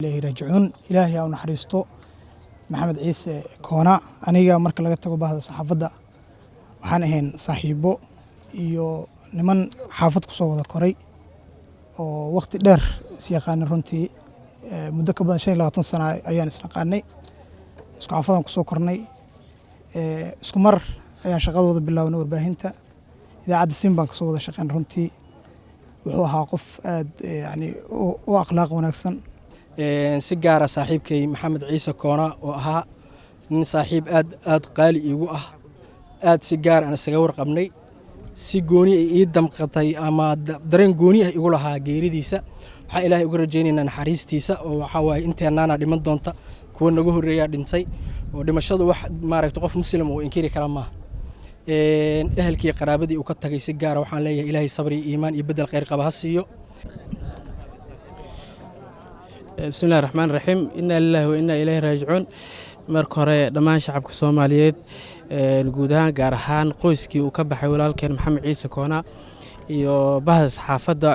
Ilayhi raajicuun. Ilaahay ha u naxariisto Maxamed Ciise Koona. Aniga marka laga tago bahda saxaafadda, waxaan ahayn saaxiibo iyo niman xaafad ku soo wada koray oo waqti dheer is yaqaanay. Runtii muddo ka badan 25 sana ayaan isnaqaanay, isku xaafadaan kusoo kornay, isku mar ayaan shaqadooda bilownay warbaahinta. Idaacadda Simba baan kasoo wada shaqeyn. Runtii wuxuu ahaa qof aad yani u akhlaaq wanaagsan. Si gaara saaxiibkay Maxamed Ciise Koona oo ahaa nin saaxiib aad aad qaali iigu ah, aad si gaar aan isaga warqabnay, si gooni ay ii damqatay ama dareen gooni ah igu lahaa geeridiisa. Waxaan Ilaahay uga rajaynaynaa naxariistiisa, oo waxaa waaye inteennaana dhiman doonta, kuwa naga horreeyaa dhintay, oo dhimashadu wax maaragta qof Muslim uu inkiri kara maaha. Ehelkii, qaraabadii uu ka tagay si gaara waxaan leeyahay Ilaahay sabri, iimaan iyo bedel khayr qaba ha siiyo. Bismillahi raxmaan raxiim. Inaa lilahi wa innaa ilayhi raajicuun. Marka hore, dhammaan shacabka Soomaaliyeed guud ahaan, gaar ahaan qoyskii uu ka baxay walaalkeen Maxamed Ciise Koona iyo bahda saxaafadda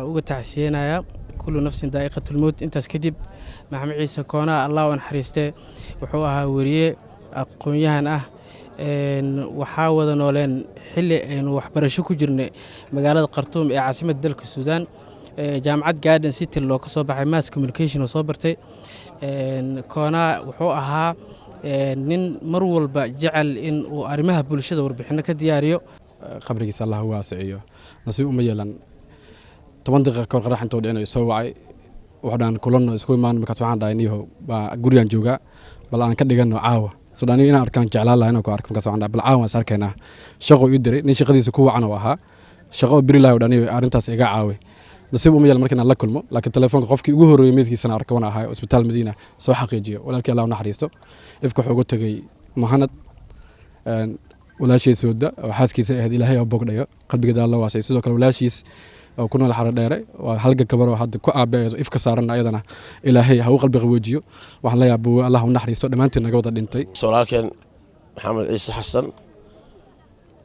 uga tacsiyenaya. Kullu nafsin daa'iqatulmowt. Intaas kadib, Maxamed Ciise Koona, Allah u naxariistee, wuxuu ahaa weriye aqoon-yahan ah. Waxaa wada nooleen xilli aynu waxbarasho ku jirnay magaalada Khartuum ee caasimadda dalka Suudaan. Jaamacad Garden City loo ka soo baxay, mass communication oo soo bartay. Koona wuxuu ahaa nin mar walba jecel in uu arrimaha bulshada warbixinno ka diyaariyo. Qabrigiisa Allah u waasiciyo. Nasiib uma yeelan. 10 daqiiqa kahor qarax intuu dhicinayo soo wacay. Wuxuu dhahan kulanno, isku imaan. Markaas waxaan dhahay, niyahow, baa gurigaan joogaa, bal aan ka dhigano caawa. So aniga inaan arkaan jeclaan lahaa, inaan ku arko. Markaas waxaan dhahay, bal caawa waan is arkaynaa. Shaqo ii diray, nin shaqadiisa ku wacan oo ahaa, shaqo oo beri lahay. Dhaniyo arrintaas iga caawi. Nasiib uma yeelan marka inaan la kulmo, laakiin telefoonka qofkii ugu horreeyey meydkiisana arka wana ahay oo Isbitaal Madiina soo xaqiijiyo. Walaalkii Allah u naxariisto. Ifka wuxuu uga tegey Muhanad, walaashiis Sooda oo xaaskiisa ahayd, Ilaahay oo bogdhayo, qalbigeeda Alla waasay. Sidoo kale walaashiis oo ku nool Xaro Dheere, waa halga gabar oo hadda ku aabeedo ifka saaran, ayadana Ilaahay ha u qalbi qaboojiyo. Waxaan leeyahay, abuwe, Allah u naxariisto dhammaantiin naga wada dhintay. Walaalkeen Maxamed Ciise Xasan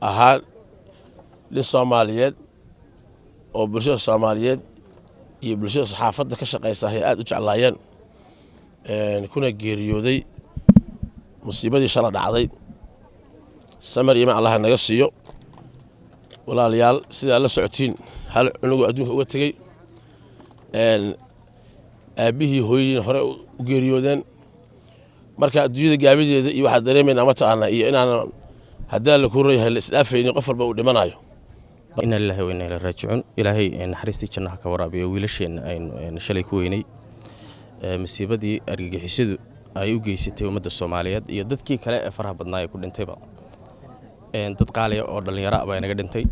ahaa nin Soomaaliyeed oo bulshada Soomaaliyeed iyo bulshada saxaafadda ka shaqaysa ay aada u jeclaayeen, kuna geeriyooday musiibadii shala dhacday. Samar iman Allah naga siiyo. Walaalayaal, sidaa la socotiin, hal cunugu adduunka uga tegey, aabbihii, hooyadiina hore u geeriyoodeen. Marka adduunyada gaabideeda iyo waxaa dareemayna ma taqaana iyo inaanan haddaa la kuu royahay la isdhaafaynin, qof walba uu dhimanayo. Inna lillahi wa inna ilayhi raajicuun. Ilaahay naxariistii jannaha ka waraabiyo wiilasheenna aynu shalay ku weynay masiibadii argagixisadu ay u geysatay ummadda Soomaaliyeed iyo dadkii kale ee faraha badnaa ee ku dhintayba. Dad qaaliya oo dhallinyaro ah baa inaga dhintay.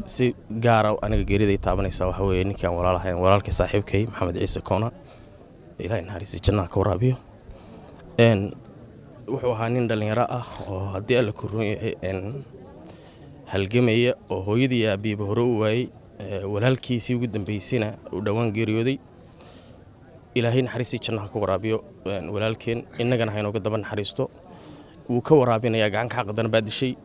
Si gaara aniga geeriday taabanaysaa waxaa weeye ninkii aan walaalahayn, walaalkii, saaxiibkay Maxamed Ciise Koona. Ilaahay naxariistii jannaha ka waraabiyo. Wuxuu ahaa nin dhallinyaro ah oo haddii Alla ku run yahay halgamaya, oo hooyadii iyo aabbihiiba hore u waayey, walaalkiisii ugu dambeysayna uu dhowaan geeriyooday. Ilaahay naxariistii jannaha ka waraabiyo walaalkeen, innagana ha inooga daba naxariisto. Wuu ka waraabinayaa. Gacanka xaqadan baa dishay.